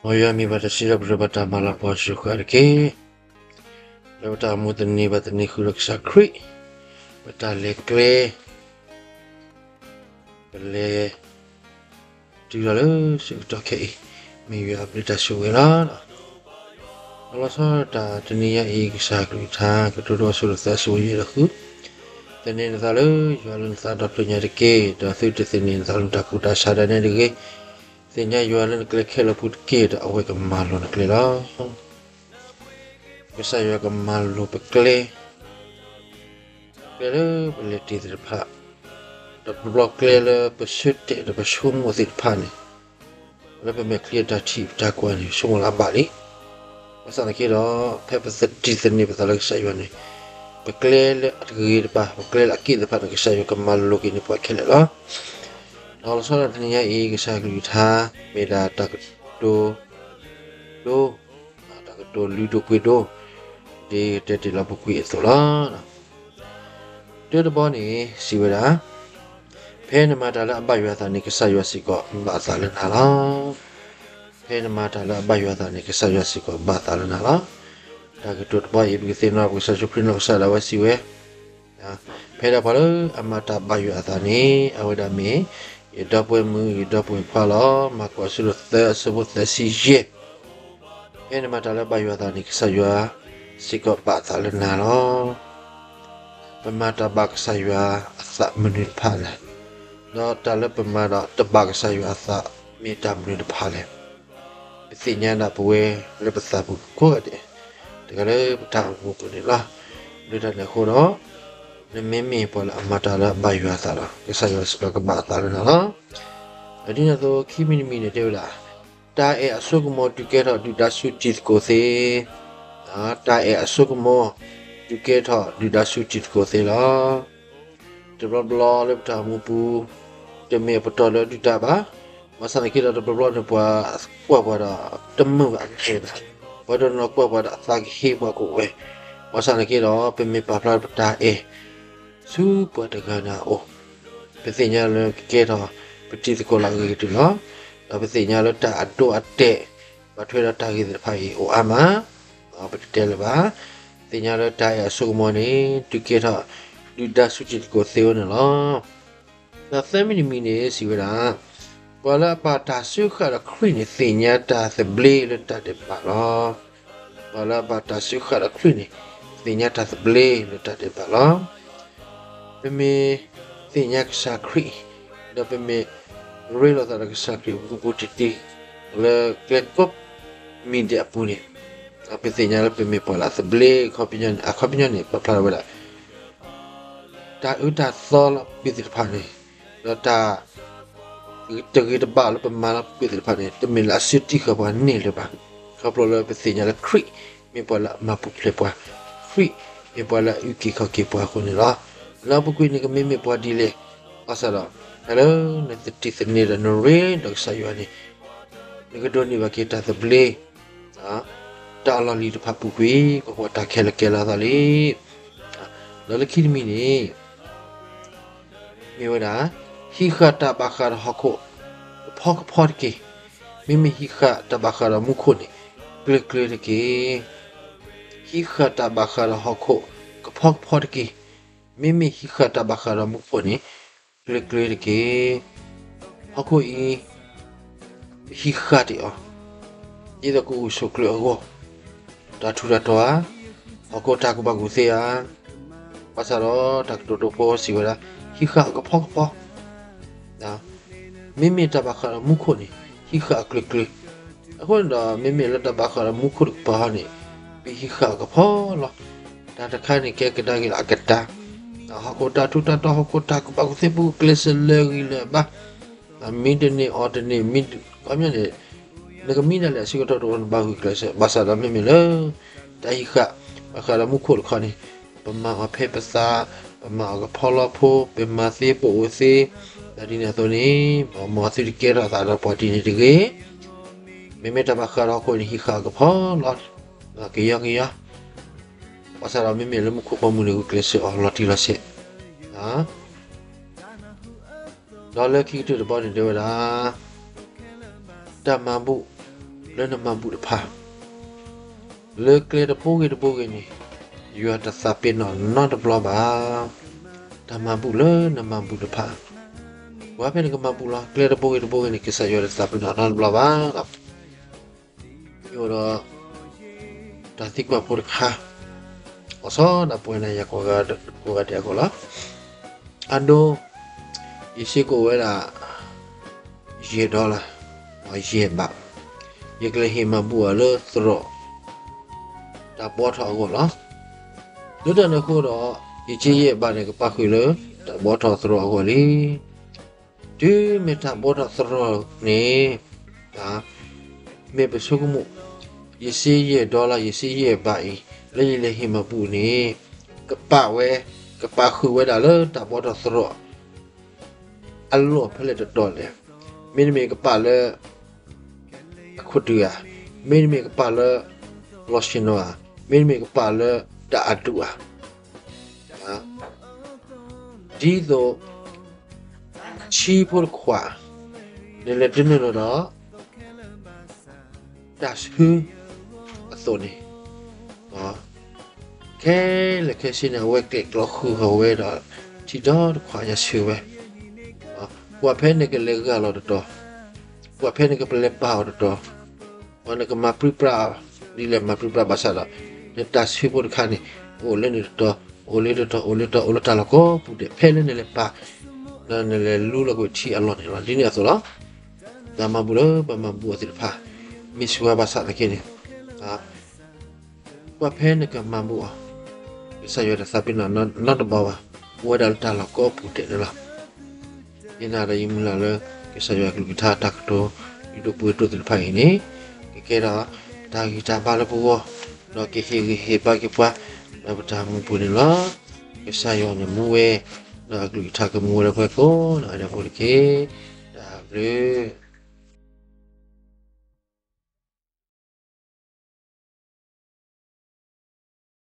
မ်ယွၤမ့ၢ်ဘၣ်တၢ်စံးထီၣ်ပတြၢၤ ဘၣ်တၢ်မၤလၤကပီၤ စၢဃာ်တက့ၢ်. လၢပတၢ်အိၣ်မူသန့ၤဘၣ်သန့ၤဃုာ်ဒီးကစၢ်ခရံာ်, ပတၢ်လဲၤကျဲ ပလဲၤတုၤလီၤလၢဆၢကတီၢ်ခဲအံၤ, မ့ၢ်ယွၤအဘျုးတၢ်ဆိၣ်ဂ့ၤလီၤ. ဒီးလီၤဆီဒၣ်တၢ်တနံၤညါအံၤ ကစၢ်ကလုၢ်ကထါ ကတိၤဒိ အဆၢဒိၣ်သၢ အဆၢဖိယဲၢ်ဒီးဃု, သန့ၤနသးလၢယွၤလၢနသးဒီဖျၢၣ်ညါတက့ၢ်. ဒီးသုတသန့ၤနသးလၢနတၢ်ကူၣ်တၢ်ဆးဒၣ်နဲတဂ့ၤ. သ့ၣ်ညါယွၤလၢနကျဲခဲလၢာ်အပူၤတက့ၢ်, ဒီးအဝဲကမၤလိၤနကျဲလီၤ. ကစၢ်ယွၤကမၤလိၤပကျဲ, ကျဲလၢပလဲၤတ့ၢ်သ့ၣ်တဖၣ်, ဒီးတဘျီကျဲလၢပဆၢတဲာ်ဒီးပဆိကမိၣ်သ့ၣ်တဖၣ်န့ၣ်, လၢပမဲာ်ချံအတၢ်ထံၣ်ပတၢ်ကွၢ်န့ၣ် ဆိကမိၣ်လၢအဘၣ်လံ. ဘၣ်ဆၣ်သနာ်က့ဒီး ဖဲပတသန့ၤပသးလၢကစၢ်ယွၤန့ၣ်, ပကျဲလၢအတဂ့ၤတဘၣ်, ပကျဲလၢအက့ၣ်သ့ၣ်တဖၣ်န့ၣ် ကစၢ်ယွၤကမၤလိၤက့ၤန့ၢ်ပှၤခဲလၢာ်လီၤ. ဒီးလီၤဆီဒၣ်တနံၤညါအံၤ ကစၢ်ကလုၢ်ကထါ မ့ၢ်ဒၣ်တၢ်ကတိၤဒိ, တၢ်ကတိၤလုၢ်ဒိၣ်ပှ့ၤဒိၣ်, ဒ်တဲတ့ၢ်လၢပူၤကွံာ်အသိးလီၤ. တၢတဘီန့ၣ် စံးဝဲဒၣ်, ဖဲနမၤတၢ်လၢအဘၣ်ယွၤအသးန့ၣ် ကစၢ်ယွၤစ့ၢ်ကီးဘၣ်အသးလၢနၤလီၤ. ဖဲနမၤတၢ်လၢအဘၣ်ယွၤအသးန့ၣ် ကစၢ်ယွၤစ့ၢ်ကီးဘၣ်အသးလၢနၤလီၤ. တၢ်ကတိၤတဘီအံၤ ပကသ့ၣ်နီၣ် ပကစၢ်ယ့ၣ်ၡူးခရံာ်နီၢ်ကစၢ်ဒၣ်ဝဲစံးဝဲ, ဖဲဒၣ်ပှၤလၢအမၤတၢ်ဘၣ်ယွၤအသးန့ၣ် အဝဲဒၣ်မ့ၢ် ယဒီပုၢ်ဝဲၢ်မုၣ် ယဒီပုၢ်ဝဲၢ်ခွါလီၤ. မၢ်ကူး အဆၢဒိၣ်သၢ အဆၢဖိသၢဆံယဲၢ်. ဖဲနမၤတၢ်လၢအဘၣ်ယွၤအသးန့ၣ် ကစၢ်ယွၤစ့ၢ်ကီးဘၣ်အသးလၢနၤလီၤ. ပမၤတၢ်ဘၣ်ကစၢ်ယွၤအသးမနုၤတဖၣ်လဲၣ်. ဒီးတၢ်လၢပမၤဒီးတဘၣ်ကစၢ်ယွၤအသး မ့ၢ်တၢ်မနုၤတဖၣ်လဲၣ်. ပသ့ၣ်ညါဒၣ်ပဝဲလၢပသးပူၤကိးဂၤဒဲး, တဂၤလၢပတၢ်အိၣ်မူပူၤန့ၣ်လီၤ. လၢတၢ်န့ၣ်အဃိဒီး, နမ့မ့ၢ်ပှၤလၢအမၤတၢ်လၢအဘၣ်ယွၤအသးဒီး ကစၢ်ယွၤစ့ၢ်ကီးကဘၣ်အသးလၢနၤလီၤ. ဒ်န့ၣ်အသိး ခံမံၤတမံၤန့ၣ် တဲဝဲဒၣ်, တၢ်အဲၣ်အစိကမီၤ ဒုးကဲထီၣ်ဒုၣ်ဒါဆူတံၤသကိးသ့. တၢ်အဲၣ်အစိကမီၤ ဒုးကဲထီၣ်ဒုၣ်ဒါဆူတံၤသကိးသ့လီၤ. တဘျီဘျီလၢပတၢ်အိၣ်မူပူၤ, တမ့ၢ်အပတီၢ်လၢဒုၣ်ဒါဘၣ်. ဘၣ်ဆၣ်သနာ်က့ဒီး တဘျီဘျီန့ၣ် ပှၤကွၢ်ပှၤဒီးတမုာ်ဘၣ်အကဲဘၣ်. ပှၤတနီၤကွၢ်ပှၤဒီးအသးကဟ့ပှၤကအိၣ်ဝဲ. ဘၣ်ဆၣ်သနာ်က့ဒီး ပမ့ၢ်ပာ်ဖျါပတၢ်အဲၣ် ဆူပှၤတဂၤန့ၣ်အအိၣ်, ပသ့ၣ်ညါလၢကကဲထီၣ်ပတံၤသကိးလၢအဂ့ၤကတၢၢ်လီၤ. ဒီးပသ့ၣ်ညါလၢတၢ်အဒိအတဲာ် ဘၣ်ထွဲဒီးတၢ်ဂ့ၤသ့ၣ်တဖၣ်အံၤအိၣ်အါမး, ပတတဲလၢၤဘၣ်. သ့ၣ်ညါလၢတၢ်အဲၣ်အစိကမီၤန့ၣ် ဒုးကဲထီၣ်ဒုၣ်ဒါဆူတံၤသကိးသ့ဝဲန့ၣ်လီၤ. ဒီးသၢမံၤတမံၤန့ၣ် စံးဝဲဒၣ်, ပှၤလၢအဘၣ်တၢ်စၢဃာ်ဒီးခရံာ်န့ၣ် သ့ၣ်ညါတၢ်သဘျ့လၢတၢ်ဒဲးဘးလီၤ. ပှၤလၢအဘၣ်တၢ်စၢဃာ်ဒီးခရံာ်န့ၣ် သ့ၣ်ညါတၢ်သဘျ့လၢတၢ်ဒဲးဘးလီၤ. ပမ့ၢ်သ့ၣ်ညါကစၢ်ခရံာ်, ဒီးပမ့ၢ်ရ့လိာ်သးဒီးကစၢ်ခရံာ်အပူၤတံၢ်တံၢ်, လၢကျဲကိးမံၤဒဲးအပူၤန့ၣ်, ပသ့ၣ်ညါလၢပမ့ၢ်ပှၤလၢအသဘျ့အခီပညီန့ၣ်, အခီပညီန့ၣ် ပာ်ဖျါထီၣ်ဝဲဒၣ် တၢ်အၢတၢ်သီလၢပူၤသ့ၣ်တဖၣ်န့ၣ်, ဒီးတၢ်တဂ့ၤတဘၣ်လၢပမၤလၢပူၤသ့ၣ်တဖၣ်န့ၣ် တမ့ၢ်လၢအစၢတံၢ်ဃာ်ပှၤန့ၣ်လၢၤဘၣ်. ခီဖျိလၢပသ့ၣ်ညါလၢခရံာ်မ့ၢ်ပှၤလၢအမၤပူၤဖျဲးပှၤ, ခရံာ်မ့ၢ်ပှၤလၢအအုၣ်က့ၤခီၣ်က့ၤပှၤအဃိန့ၣ်လီၤ. လၢအပူၤကွံာ်န့ၣ် ကမ့မ့ၢ်ပှၤဒ်လဲၣ်, ဘၣ်ဆၣ်ဒီး တၢ်လၢနသန့ၤသန့ၤဒီးနရ့ဒီးကစၢ်ယွၤန့ၣ် နကဒိးန့ၢ်ဘၣ်က့ၤတၢ်သဘျ့ တၢ်အလီၢ်လံၤတဖၣ်ပူၤကွံာ် ပှၤတၢ်ခဲလၢာ်ကဲလီၤအသးလံ. ဒီးလၢခံတမံၤန့ၣ် မ့ၢ်ဝဲဒၣ် ဟံးဃာ်တၢ်ဘၣ်ဃးဒီးဟီၣ်ခိၣ်ကဖီကဖီတက့ၢ်. မ့မ့ၢ်ဟံးဃာ်တၢ်ဘၣ်ဃးဒီးမူခိၣ်န့ၣ် ကျၢၤကျၢၤတက့ၢ်. ဟံးဃာ်တၢ်ဘၣ်ဃးဒီးဟီၣ်ခိၣ်ကဖီကဖီတက့ၢ်. မ့မ့ၢ်ဟံးဃာ်တၢ်ဘၣ်ဃးဒီးမူခိၣ်န့ၣ် ကျၢၤကျၢၤတက့ၢ်. ဟီၣ်ခိၣ်အံၤ ပဟံးဃာ်တ့ၢ်အီၤ ဒ်သိးကအိၣ်ဆိးကျၢၤအဂီၢ်, တၢ်ထူးတၢ်တီၤဧါ, ဟီၣ်ခိၣ်တၢ်ကူၣ်ဘၣ်ကူၣ်သ့ဧါ. ဘၣ်ဆၣ်ဒီးတၢ်ကတိၤဒိဖိစံးဝဲဒၣ် ဟံးဃာ်အီၤကဖီကဖီ မ့မ့ၢ်တၢ်ဘၣ်ဃးဒီးမူခိၣ်န့ၣ် ဟံးဃာ်အီၤကျၢၤကျၢၤ. အဃိန့ၣ်ဒီး မ့မ့ၢ်လၢတၢ်ဘၣ်ဃးဒီးမူခိၣ်တကပၤဟီန့ၣ် ပဟံးဃာ်အီၤကဖီလီၤ. တၢ်တခါန့ၣ် ကဲကဒါက့ၤလၢအကဒါ, ဟီၣ်ခိၣ်တၢ်ထူးတၢ်တီၤ ဟီၣ်ခိၣ်တၢ်ကူၣ်ဘၣ်ကူၣ်သ့ ပူၤကျဲးစၢးလၢာ်ဂံၢ်လၢာ်ဘါ, မံတန့ၢ်အီၣ်တန့ၢ် မံခီပညီန့ၣ် နကမံဒၣ်လဲာ်အဆၢကတီၢ်တအိၣ် နဘၣ်ဂုာ်ကျဲးစၢး. ဘၣ်ဆၣ်ဒီးမ့မ့ၢ်လၢ တၢ်ဟံးဃာ်ဘၣ်ဃးဒီးမူခိၣ်တခီန့ၣ် ပမၤအီၤဖဲပသး, ပမၤအီၤကဖီလီၤဖိ, ပမၤသ့ပအိၣ်သ့, ဒီးဒ်န့ၣ်အသိးန့ၣ် မ်သုတကဲထီၣ်သးဒီးပှၤဒ်န့ၣ်တဂ့ၤ. မ့မ့ၢ်တၢ်ဘၣ်ဃးဒီးဟီၣ်ခိၣ်န့ၣ် ဟံးဃာ်အီၤကဖီလီၤ, ကယီကယီ. ဘၣ်ဆၣ်ဒီးမ့မ့ၢ်လၢမူခိၣ်ဘီမုၢ်န့ၣ် ဂုာ်ကျဲးစၢးအီၤလီၤတံၢ်လီၤဆဲး ဒီးလၢခံကတၢၢ်တဘီန့ၣ် တဲဝဲဒၣ် တၢ်မၤဘူၣ် လၢနမၤဘူၣ်တဖၣ်, လၢကျဲတဘိဂ့ၤတဘိဂ့ၤန့ၣ်, ယွၤတသးပ့ၤနီၣ်နီတဘျီဘၣ်. တၢ်မၤဘူၣ်လၢနမၤဘူၣ်တဖၣ်, ပှၤဖဲနကမၤဘူၣ်လီၤ ကျဲတဘိဂ့ၤတဘိဂ့ၤန့ၣ် ကစၢ်ယွၤတသးပ့ၤနီၣ်နီတဘျီဘၣ်. မ့ၢ်အိၣ်ဒီး တၢ်သံကွၢ်ဖိတခါ, အိၣ်ဆီဒၣ်ပဝဲန့ၣ် ယၤကိးဂၤဒဲးအဂီၢ်လီၤ. အဒိ, ယစ့ကအိၣ်ဝဲဒၣ် ယဲၢ်ဒီလၣ်, ယဲၢ်ဘး, ယကလဲၤဟ့ၣ်မၤဘူၣ်အီၤလၢသရိာ် တၢ်ဘှီထီၣ်အဂီၢ်လီၤ. လၢတၢ်န့ၣ်အဃိဒီး ယစ့ယဲၢ်ဘးန့ၣ် ကပာ်ဃုာ်လၢ တၢ်ဘှီထီၣ်သရိာ်အဂီၢ်လံ. တုၤမ့ၢ်တၢ်ဘှီထီၣ်သရိာ်န့ၣ် မ့ၢ်ပဆိကမိၣ် ယစ့ယဲၢ်ဒီလၣ် ယစ့ယဲၢ်ဘးအံၤ လၢယလဲၤဟ့ၣ်မၤဘူၣ်န့ၣ် ကပာ်ဝဲ, ကပာ်ဃုာ်ဝဲဒၣ်လၢတၢ်ဘှီထီၣ်သရိာ် အလီၢ်ဖဲလဲၣ်တတီၤလဲၣ်. မ့တမ့ၢ်ကပာ်လၢ အခိၣ်ဒုၣ်ဧါ, မ့တမ့ၢ်ကပာ်လၢ လီၤဆ့ၣ်နီၤဧါ, မ့တမ့ၢ်ကပာ်လၢတၢ်အဒူၣ်ဧါ. ဒ်သိး ဆံဖိတခွး နလဲၤတနုာ်လီၤဒီး တၢ်ဆၢအသိးန့ၣ်, ခဲလၢာ်ခဲဆ့န့ၣ် အဝဲကျဲးကျီဃုာ်ဃီၤဝဲဒီး ထံဒီတခွးညါဆၢဝဲ, ပှၤဖဲနကလဲၤဂၢ်လီၤတတီၤ, ပှၤဖဲနကပလဲၤပာ်အီၤတတီၤ, ပှၤနကမၤပြံပြါ ဒ်လဲၣ်မၤပြံပြါဘၣ်ဆၣ်ဒီး နတၢ်ဆၢဖိတခါန့ၣ် အိၣ်လၢနတတီၤ, အိၣ်လၢတတီၤ, အိၣ်လၢတတီၤ, အိၣ်လၢတၢ်လီၢ်ကိးပူၤဒဲး ဖဲလၢနလဲၤပာ် ဒီးနလဲၤလူလီၤကွံာ်ထံအလီၢ်န့ၣ်လီၤ. ဒ်န့ၣ်အသိးလီၤ. တၢ်မၤဘူၣ်လၢပမၤဘူၣ်အီၤသ့ၣ်တဖၣ် မ့ၢ်စှၤဘၣ်ဆၣ်သနာ်က့န့ၣ် ပှၤဖဲနကမၤဘူၣ်အီၤ, ကစၢ်ယွၤတသးပ့ၤနီၣ်နီတဘျီဘၣ်, အိၣ်ဝဲဒၣ်လၢတၢ်လီၢ်ကိးပူၤဒဲးန့ၣ်လီၤ. ယနာ်ဒီးယမုၢ်လၢ်လၢ ကစၢ်ယွၤအကလုၢ်ကထါတၢ်ကတိၤ ဒ်ဒိၣ်ပှ့ၤဒိၣ်သ့ၣ်တဖၣ်အံၤန့ၣ် ကကဲထီၣ်တၢ်ဂံၢ်တၢ်ဘါလၢပဂီၢ်, ဒီးကဟ့ၣ်ဂံၢ်ဟ့ၣ်ဘါက့ၤပှၤ လၢပတၢ်မူပူၤန့ၣ်လီၤ. ကစၢ်ယွၤန့ၣ်မူဝဲ, ဒီးအကလုၢ်ကထါကမူဝဲလၢပှၤကိးဂၤဒဲးအပူၤတက့ၢ်. တၢ်ဘျုး